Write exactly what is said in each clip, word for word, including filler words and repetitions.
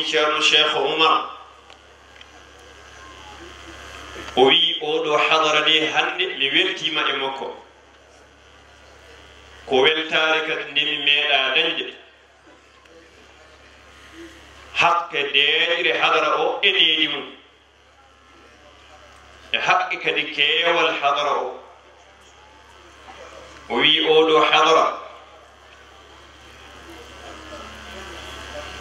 Ceerno Cheikh Oumar, o wiyi, "Oo ɗoo hadara de hannde mi weltiima e makko. Ko weltaare kadi nde mi meeɗaa dañde. Hakke deeƴre hadara o e needi mum, e haqqe kadi keewal hadara o." O wiyi, "Oo ɗoo hadara,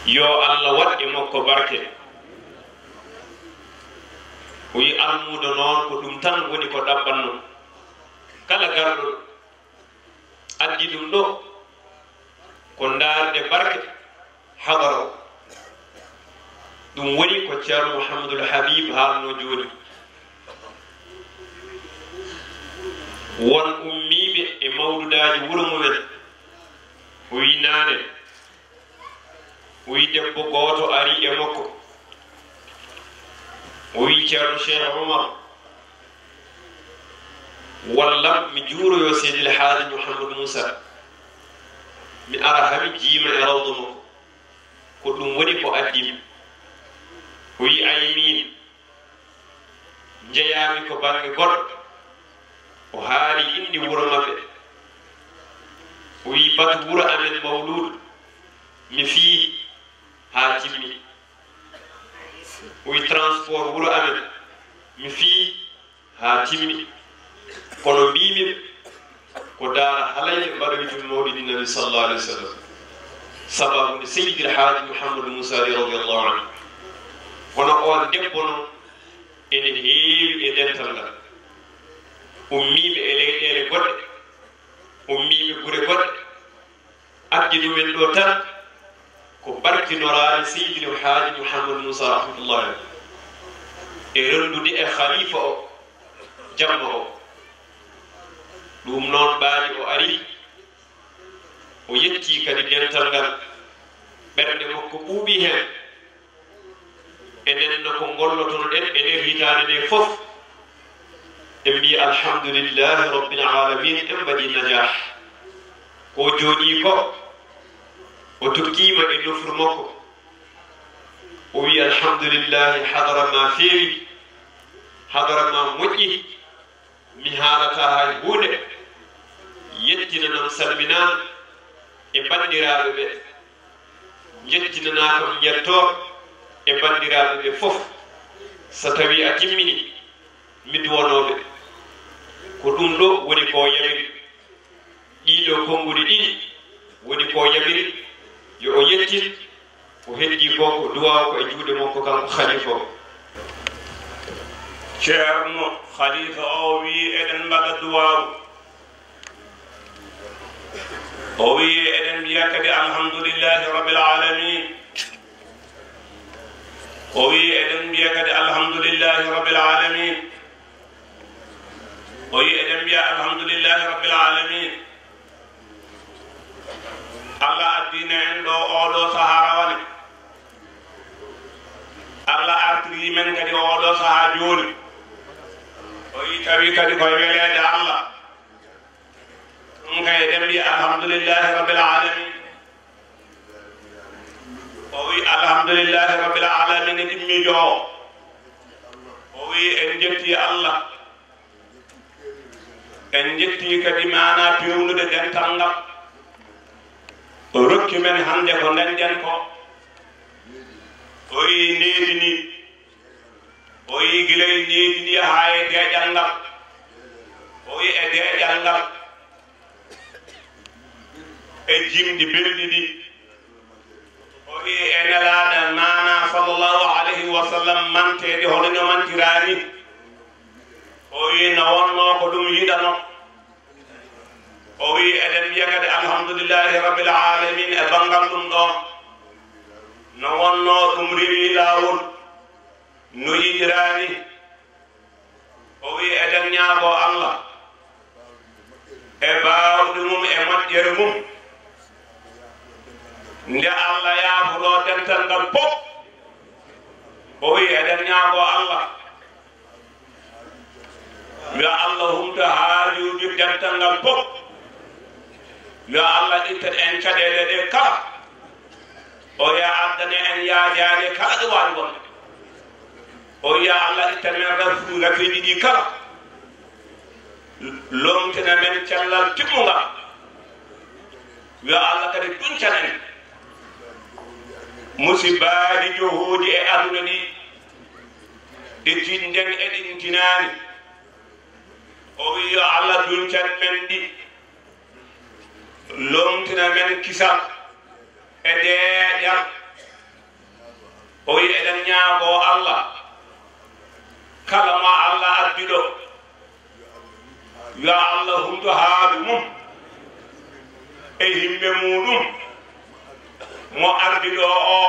yo Allah waɗ e makko barke." O wiyi, "Almuudo noon ko ɗum tan woni ko ɗaɓɓatnoo. Kala garɗo addi ɗum ɗo, ko ndaarde barke hadara o." Ɗum woni ko Ceerno Mouhamadoul Habib haalnoo jooni. Won ummiiɓe e mawludaaji wuro mumen, o wiyi naane, o wiyi debbo gooto ari e makko, o wiyi, "Ceerno Cheikh Oumar, wallam mi juuroyo Seydil Haaji Mouhamadou Moussa, mi ara hami jiima e rawdo makko. Ko ɗum woni ko addi mi." O wiyi, "Ay miin, njeyaami ko bannge goɗɗo." O haali inndi wuro maɓɓe. O wiyi, "Batu wuro amen Mawluudu, mi fii haa timmi." O wiyi, "Transport wuro amen, mi fii haa timmi. Kono mbiimi ɓe, ko daara halayɓe mbaɗoytumi mawlidi Nabi sallallahu alaihi wasallam. Sababu nde Seydil Haaji Mouhamadou Moussa Ly radiyallahu anhu." Kono oon debbo noon ene heewi e dental ngal. Ummiiɓe e leyɗeele goɗɗe, ummiiɓe gure goɗɗe, addi ɗumen ɗo tan ko barkinoraade Seydil Haaji Mouhamadou Moussa rahmatullahi alayhi, e renndude e khalifa o jamma o. Ɗum noon ɓaadi o ari, o yetti kadi dental ngal, ɓernde makko ɓuuɓi heen. Enen no ko ngollotono-ɗen e nder hitaande nde fof, en mbiyi alhamdulillahi rabbil alamin, en mbaɗi najah. Ko jooɗii ko, o tokkiima e nofru makko. O wiyi, "Alhamdulillahi, hadara ma feewi, hadara ma moƴƴi, mi haalataa hay huunde. Yettinanam salminaama e banndiraaɓe ɓe. Njettinanaa kam njettoo e banndiraaɓe ɓe fof. So tawii a timmini, mi duwanoo ɓe." Ko ɗum ɗo woni ko yamiri. Ɗiɗo konnguɗi ɗiɗi woni ko yamiri yo o yettin. Ko heddii ko, ko duwaaw ko e juuɗe makko kanko khalifa o. Ceerno khalifa o wiyi eɗen mbaɗa duwaaw. O wiyi eɗen mbiya kadi alhamdulillahi rabbil alamin. O wiyi eɗen mbiya kadi alhamdulillahi rabbil alamin. O wiyi eɗen mbiya alhamdulillahi rabbil alamin. Allah addina en ɗo oɗo sahaa rawane. Allah artiri men kadi oɗo sahaa jooni. O wiyi tawi kadi koye weleede Allah. Ɗum kay eɗen mbiya alhamdulillahi rabbil alamin. O wiyi alhamdulillahi rabbil alamin e ɗimmiijo o. O wiyi en njetti Allah. En njetti kadi maana peewnude dental ngal. O rokki men hannde ko ndañɗen ko. O wiyi needi ni. O wiyi gila e needi ndi haa e deeƴal ngal. O wiyi e deeƴal ngal. E jimɗi belɗi ɗi. O wiyi e nelaaɗo maana sallallahu alayhi wa sallam manteede hono no mantiraa ni. O wiyi no wonnoo ko ɗum yiɗanoo. O wiyi eɗen mbiya kadi alhamdulillahi rabbil alamin e banngal ɗum ɗo. No wonnoo ɗum rewi laawol no yiɗiraa ni. O wiyi eɗen ñaagoo Allah e baawɗe mum e moƴƴere mum, nde Allah yaafotoo dental ngal fof. O wiyi eɗen ñaagoo Allah yo Allah humto haajuuji dental ngal fof. Yo Allah ittan en caɗeele ɗe kala. O ya addane en yaajaade kala ɗo waawi wonde. O ya Allah ittan men rafu-, rafeeji ɗi kala. Lomtina men cellal timmungal. Yo Allah kadi duncan en. Musibaaji johooji e aduna ɗi, ɗi tinɗen e ɗin tinaani. O wi yo Allah duncan men ɗi. Lomtina men kisal e deeƴal. O wi eɗen ñaagoo Allah, kala mo Allah addi ɗo, yo Allah humto haaju mum e himɓe muuɗum mo ardi ɗo o.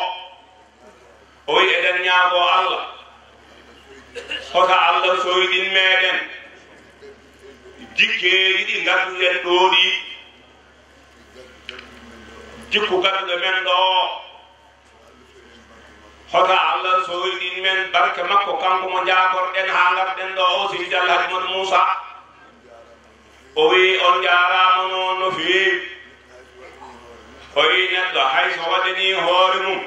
O wi eɗen ñaagoo Allah, hoto Allah soyɗin meɗen jikkeeji ɗi ngadduɗen ɗo ɗi, jikku gadduɗo men ɗo o. Hoto Allah soyɗin men barke makko, kanko mo njaakorɗen haa ngarɗen ɗo o, Seydi Alhaji Modou Moussa. O wi on njaaraama noon no feewi. O wi neɗɗo hay so waɗanii hoore mum,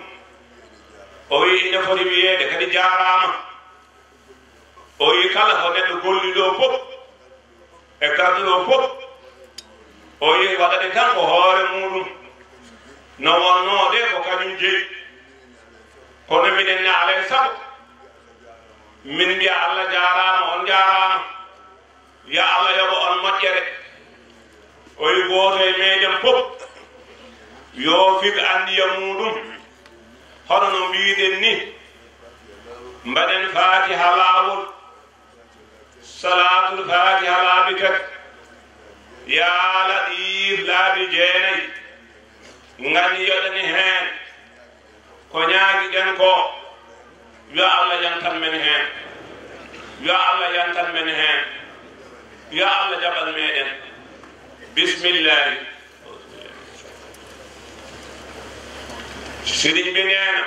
o wi ine foti wiyeede kadi jaaraama. O wi kala ko neɗɗo golliɗo fof e garduɗo fof, o wi waɗani tan ko hoore muuɗum. No wonnoo de ko kañum jeyi. Kono minen ne alay sago min mbiya Allah jaaraama, on njaaraama. Yo Allah yoɓo on moƴƴere. O wi gooto e meɗen fof yo fig anndiya muuɗum. Hono no mbiɗen ni, mbaɗen Fatiha laawol, Salaatul Fatiha laabi tati, Yaa Latiif laabi jeenayi. Ngani yoɗani heen ko ñaagiɗen ko, yo Allah yantan men heen, yo Allah yantan men heen, yo Allah jaɓan meɗen. Bismillahi. Sëriñ bi nee na,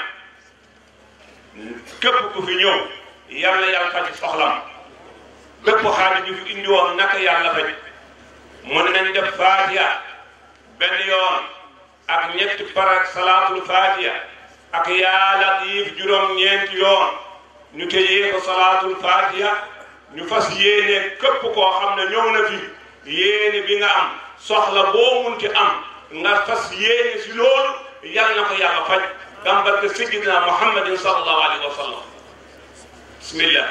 képp ku fi ñëw, Yàlla Yàlla faj soxlam. Bépp xaaju bi fi indi woon, naka Yàlla faj. Mën nañ def Fatiha benn yoon ak ñetti parak Salaatul Fatiha ak Yaa Latiif juróom-ñeenti yoon. Ñu tëjee ko Salaatul Fatiha. Ñu fas yéene képp koo xam ne ñëw na fi, yéene bi nga am, soxla boo munti am, nga fas yéene si loolu, yal na ko Yàlla faj. Gam barke Sayyidina Muhammadin sallallahu alayhi wa sallam. Bismillah.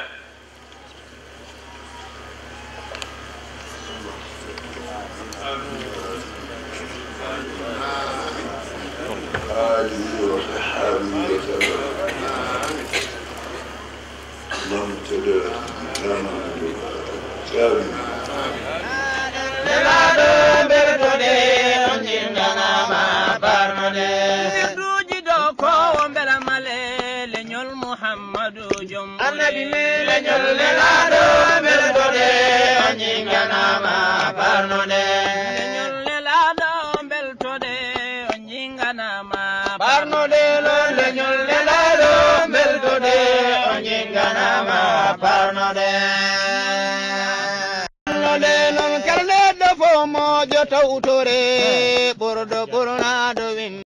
آله وصحبه وسلم. اللهم صل وسلم. آمين. Nelaaɗo bertude, on jinndanama barnude. Sirruuji ɗo ko o mbela male, leñol Muhammadu joom. Annabi men leñol nelaaɗo